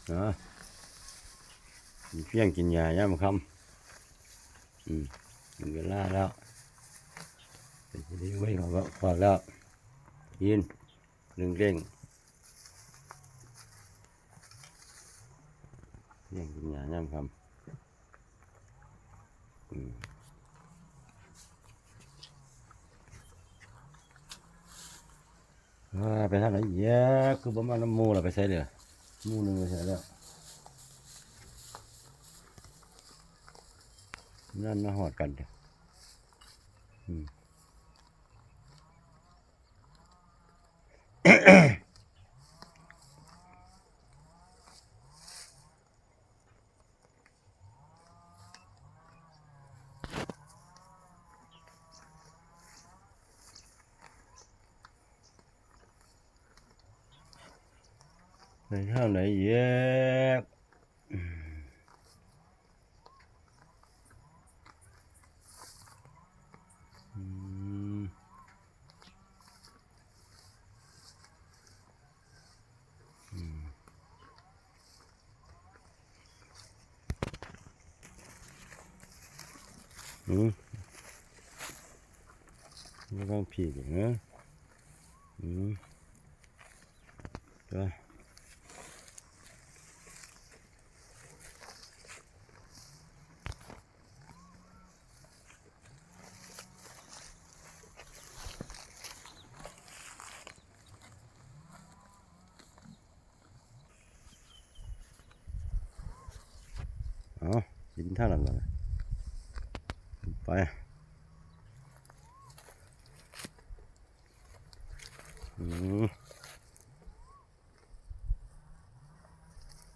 ນະ ກິນຟຽງກິນຫຍ້າຍາມຄ່ຳ. ອືມ ເວລາແລ້ວ ໄປຊິໄດ້ໄວ້ ເຂົ້າຄອກແລ້ວ ກິນ ເລັ່ງໆ ຟຽງກິນຫຍ້າຍາມຄ່ຳ. ອືມ ເອີ ໄປທາງໃດອີກ? ຄືບໍ່ມານຳໝູ່ລະ? ໄປໃສເດ? ໝູ່ໜຶ່ງໄປໃສແລ້ວ? ນັ້ນມາຮອດກັນເດ. ອືມ ໄປທາງໃດອີກ? ອືມ ອືມ ອືມ ລະວັງຜີກນະ. ອືມ ໄປ. ເອົາ ກິນທາງນັ້ນລະ ໄປ. ອືມ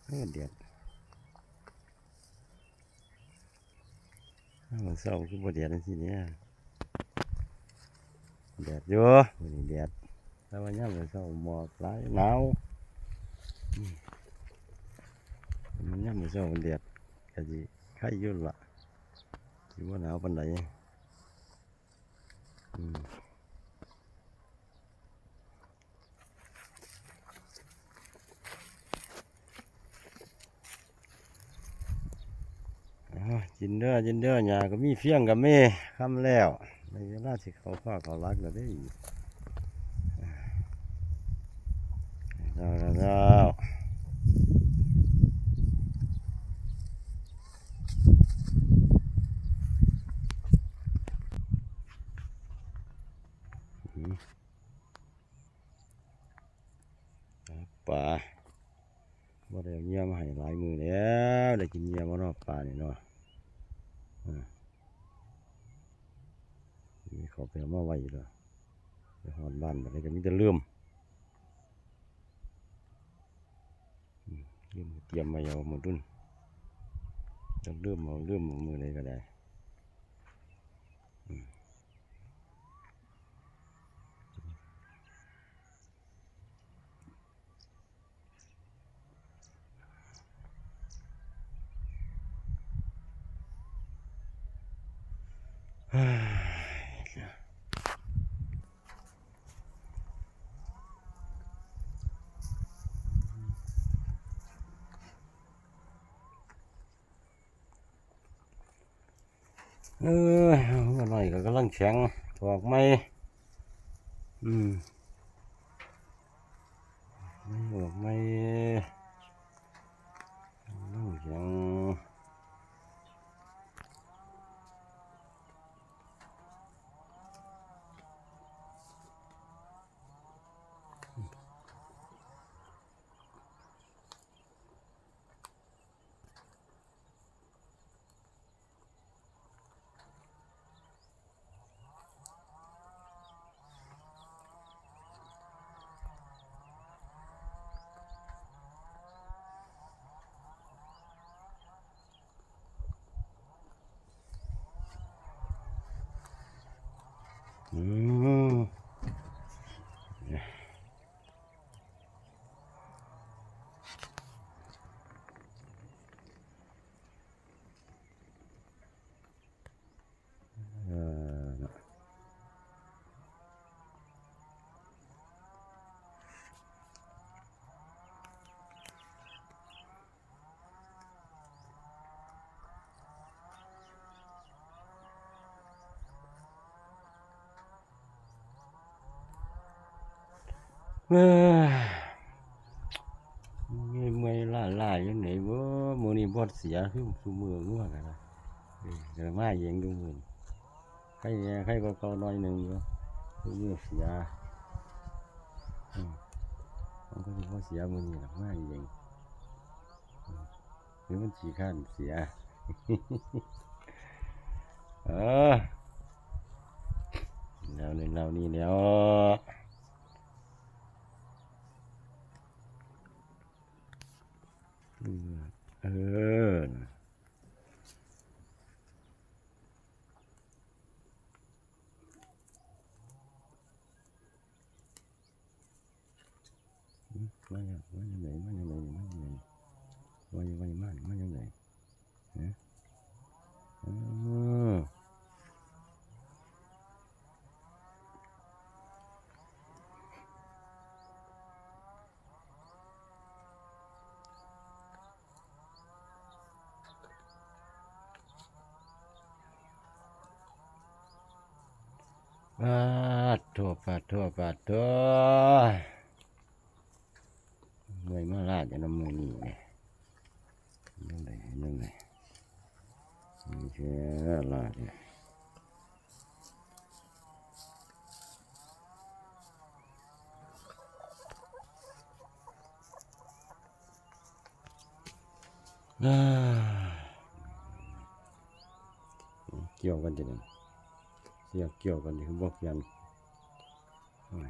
ເອີ ແດດ ຍາມເຊົ້າຄືບໍ່ແດດຈັ່ງຊີ້ເດ? ແດດຢູ່ ມື້ນີ້ແດດ ແຕ່ວ່າຍາມເຊົ້າໝອກຫຼາຍ ໜາວ. ອືມ ມັນຍາມເຊົ້າມັນແດດ ກະຊິໄຄຢູ່ລະ ຊິບໍ່ໜາວປານໃດ. ອືມ ເອົາ ກິນເດີ ກິນເດີ ຫຍ້າກໍມີ ຟຽງກໍມີ ຄ່ຳແລ້ວ ໄດ້ເວລາຊິເຂົ້າຄອກເຂົ້າຫຼັກແລ້ວເດ້. ເຈົ້າ ເຈົ້າ ເຈົ້າ. ອືມ ປາ ບໍ່ໄດ້ເອົາເຫຍື່ອມາໃຫ້ຫຼາຍມື້ແລ້ວ ໄດ້ກິນເຫຍື່ອບໍ່ເນາະ ປານີ້ເນາະ. ອືມ ມີເຂົາໄປເອົາມາໄວ້ຢູ່ດອກ ໄປຮອດບ້ານບັດນີ້ກໍມີແຕ່ລືມ. ອືມ ລືມຕຽມໄວ້ເອົາມື້ດຸນ ຈະລືມເອົາ ລືມເອົາມື້ໃດກໍໄດ້. ອືມ ເອີຍ ຫົວໜ້ອຍກໍກຳລັງແຂງ ຖອກໃໝ່. ອືມ ອອກໃໝ່ ກຳລັງແຂງ. ເອີ ເມື່ອຍໆລ້າໆ ຈັ່ງໃດເວີ້ ມື້ນີ້ບໍ່ເສຍຄືຊຸມື້ງົວກັນນະ. ເອີ ກະມາເອງຢູ່ມື້ນີ້ ໄຄແດ່ ໄຄກວ່າເກົ່າໜ້ອຍໜຶ່ງຢູ່ ຄືມື້ເສຍ. ອືມ ມັນກໍຊິບໍ່ເສຍມື້ນີ້ດອກ ມາເອງ. ອືມ ຫຼືມັນຂີ້ຄ້ານເສຍ. ເອີ ແນວນີ້ແນວນີ້ແຫຼ້ວ. ເອີ ເອີ ມາແລ້ວ ມາຈັ່ງໃດ ມາຈັ່ງໃດ ມາຈັ່ງໃດ ວ່າຢູ່ ວ່າຢູ່ ມາ ມາຈັ່ງໃດ? ຮະ? ເອີ ປາດໂທ້ ປາດໂທ້ ປາດໂທ້ ເມື່ອຍມາຫຼາຍແຕ່ນຳມື້ນີ້ແໝ່. ຍັງໄດ້ ຍັງໄດ້ ມີແຄ່ຫຼາຍແທ້. ອ້າ ກ່ຽວກັນຕິນີ້ ສຽກກ່ຽວກັນຕິ ຄືບໍ່ຂຽນ ໂອ້ຍ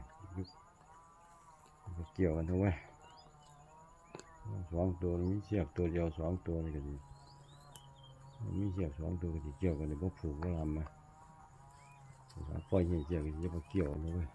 ໄປກ່ຽວກັນເຖາະເວີຍ ສອງໂຕ ມີສຽກໂຕດຽວ ສອງໂຕນີ້ກະຊິ ມີສຽກສອງໂຕກະຊິກ່ຽວກັນ ບໍ່ຜູກບໍ່ລຳນະ ປ່ອຍໃຫ້ສຽກ ຢ່າໄປກ່ຽວເນາະເວີຍ.